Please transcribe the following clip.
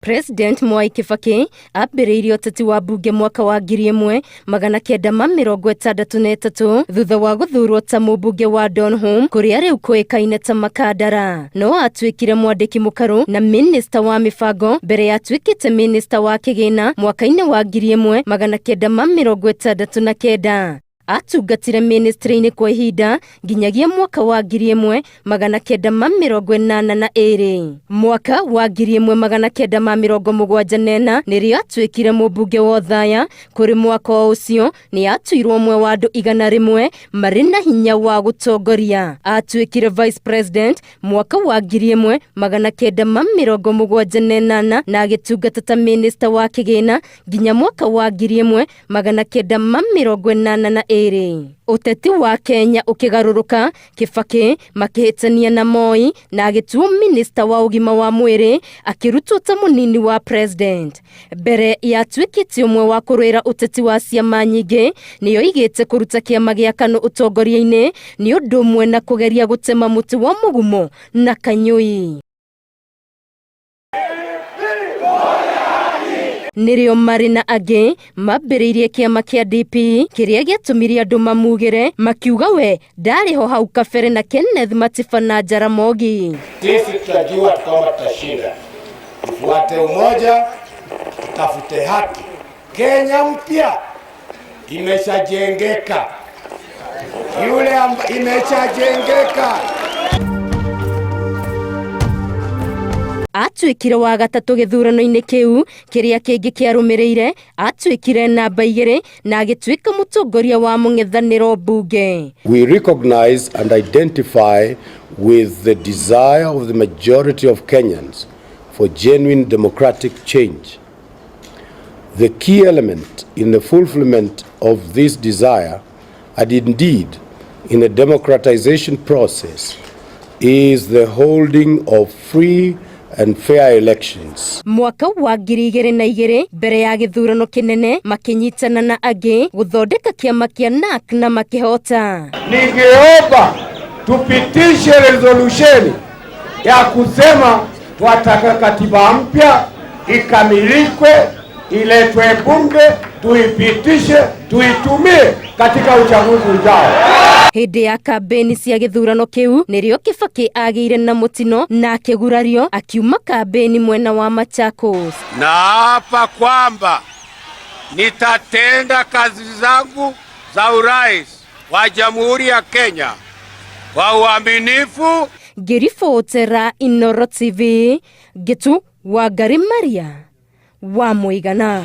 President Mwai Kibaki ambĩrĩirie ũteti wa mbunge mwaka wa 1963 thutha wa gũthurwo ta mũmbunge wa Donholm kũrĩa rĩu kũĩkaine ta Makandara. No atuĩkire mwandĩki mũkarũ na minista wa mĩbango mbere ya atuĩkĩte minista wa kĩgĩna mwaka-inĩ wa 1969. Atungatire ministry-inĩ kwa ihinda nginyagia mwaka wa 1982. Mwaka wa 1974 nĩrĩo atuĩkire mũmbunge wa Othaya. Kũrĩ mwaka o ũcio nĩ atuirwo ũmwe wa andũ 100 marĩ na hinya wa gũtongoria. Atuĩkire vice president mwaka wa 1978 na agĩtungata ta minista wa kĩgĩna nginya mwaka wa 1982. Ũteti wa Kenya ũkĩgarũrũka, Kibaki makĩhĩtania na Moi na agĩtuo minista wa ũgima wa mwĩrĩ, akĩrutwo ta mũnini wa president. Mbere ya atuĩkĩte ũmwe wa kũrũĩra ũteti wa ciama nyingĩ, nĩoigĩte kũruta kĩama gĩa KANU ũtongoria-inĩ nĩ ũndũ ũmwe na kũgeria gũtema mũtĩ wa mũgumo na kanyũi. Nĩrĩo marĩ na angĩ mambĩrĩirie kĩama kĩa DP kĩrĩa gĩatũmire andũ mamugĩre makiuga we ndarĩ ho hau kabere na Kenneth Matiba na Jaramogi. Sisi tutajua kwamba tutashinda. Tufuate umoja, tutafute haki. Kenya mpya imeshajengeka. Yule imeshajengeka. Atuĩkire wa gatatũ gĩthurano-inĩ kĩu kĩrĩa kĩngĩ kĩarũmĩrĩire, atuĩkire namba 2 na agĩtuĩka mũtongoria wa mũng'ethanĩro mbunge. We recognize and identify with the desire of the majority of Kenyans for genuine democratic change. The key element in the fulfillment of this desire, and indeed in the democratization process, is the holding of free and fair elections. Mwaka wa 2002 mbere ya gĩthurano kĩnene makĩnyitana na angĩ gũthondeka kĩama kĩa NARC na makĩhota. Ningeomba tupitishe resolution ya kusema twataka katiba mpya ikamilikwe, iletwe bunge, tuipitishe, tuitumie katika uchaguzi ujao. Hĩndĩ ya kambeni cia gĩthurano kĩu nĩrĩo Kibaki agĩire na mũtino na akĩgurario akiuma kambeni mwena wa Machakos. Na hapa kwamba nitatenda kazi zangu za urais wa Jamhuri ya Kenya kwa uaminifu. Ngĩribotera Inooro TV, Ngĩtu Wangari Maria wa Mũigana.